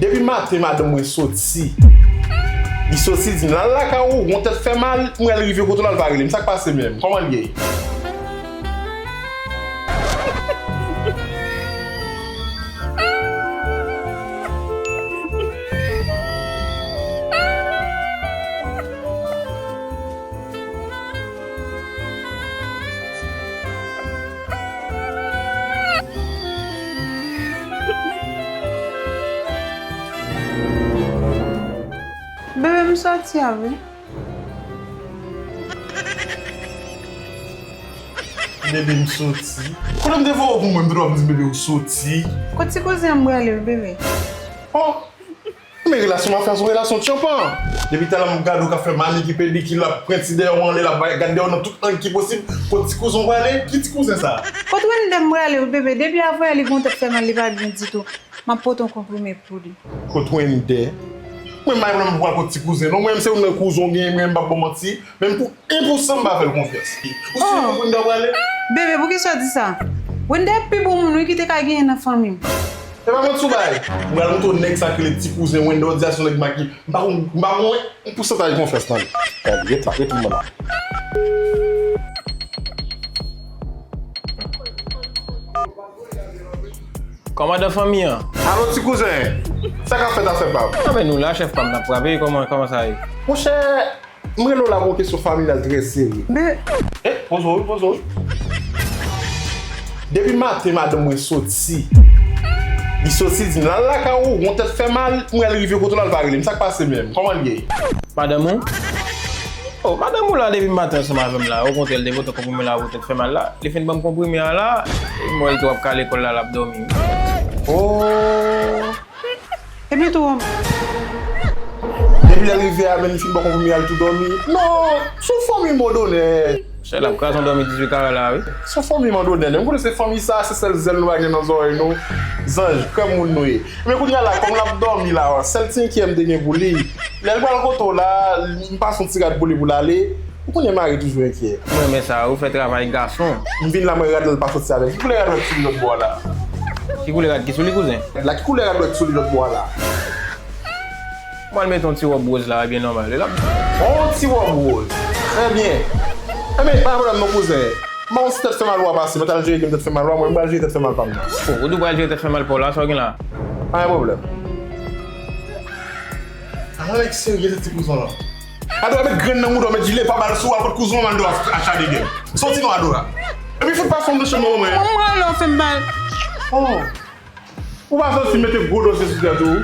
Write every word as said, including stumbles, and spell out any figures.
Depi maten, madanm mwen soti. Li soti, di m, "L al lakay ou, gon tèt fè mal, mwen al rive kote l, l pa rele m. Sa k pase menm? Kòman l ye?" Bebe, m soti a wi. Bebe, m soti. Kote m te voye w pou mwen, m te dwe ap di bebe ou soti. Kot ti kouzen m prale wi, bebe? Oh! Men relasyon m ap fè a se yon relasyon tchanpan. Depi talè m ap gade w k ap fè maniki pediki, l ap pran ti dèyè w anlè, l ap gade dèyè w nan tout ang ki posib. Kot ti kouzen w prale? Ki ti kouzen sa? Kot Wendè m prale wi bebe? Depi avanyè li gon tèt fè mal, li pa byen ditou. M ap pote yon konprime pou li. Kot Wendè? Mwen m pa gen pwoblèm pou pral kot ti kouzen non. Mwen menm se youn nan kouzen w genyen, mwen m p ap ba w manti. Menm pou en pou san m pa fè l konfyans. Ou si w konprann dwa prale? Bebe, poukisa w di sa? Wendè pi bon moun wi ki te ka genyen nan fanmi m. E pa manti w bay. M pral montre w nèg sa k rele ti kouzen Wendè, w di a se yon nèg maki. M pa konn, m pa konn en pousantaj konfyans nan li. Gad, ret la, ret m la. Kòmandan fanmi an. Alo ti kouzen. Sa k ap fèt afè pa m? A men nou la, chèf pa m, n ap frape, kòman, kòman sa ye? Monchè, m rele w la pou yon kesyon familyal trè serye. Men. E, poze w wi, poze w wi. Depi maten, madanm mwen soti. Li soti, di m, "L al lakay ou, gon tèt fè mal, mwen al rive kote l, l pa rele m. Sa k pase menm? Kòman l ye?" Madanm ou? Oh, madanm ou la depi maten ansanm avè m la. Okontrè, l te pote konprime la pou tèt fè mal la. Li fin ban m konprime a la, e m wè l tou ap kale kò l la, l ap dòmi. Oh! Epi tou. Depi lè l rive a, men li fin ban konprime a, l tou dòmi. Non, se yon fanmi modonè. Chè, l ap kraze yon dòmi dizuit karè la, wi. Se yon fanmi modonè. Men m konnen se fanmi sa, se sèl zèl nou pa gen nan zòrèy nou. Zanj, krèm moun nou ye. Men kounye a la, kòm l ap dòmi la, sèl ti enkyè m te gen pou li, lè l pral kote w la, m pase yon ti rad pou li pou l ale. Ou konnen mari toujou enkyè. M renmen sa, ou fè travay gason. M vin la, mwen rad la l pa soti avè l. Ki koulè rad w wè k sou li lòt bò a la? Ki koulè rad ki sou li, kouzen? La, ki koulè rad w wè k sou li lòt bò a la? Mwen al mete yon ti wòb wòz la, ebyen nòmal. E l ap... Yon ti wòb wòz. Trè byen. Enben, pa gen pwoblèm non, kouzen. M ba w yon ti tèt fè mal ou a pase, mwen t al jere gen tèt fè mal ou a, mwen m pral jere tèt fè mal pa m nan. Oh, ou tou pral jere tèt fè mal pa w la, sa w gen la? Pa gen pwoblèm. Ala nèg serye se ti kouzen w lan. Adora met grenn nan mouda w, met jile pa bal sou w, al kot kouzen w, Adora achade gen. Soti non, Adora. Epi fout pa fè m nan chanm nan mwen. Mwen, mwen, non, fè m mal. Oh. Ou pa santi mete gwo dosye sou tèt ou?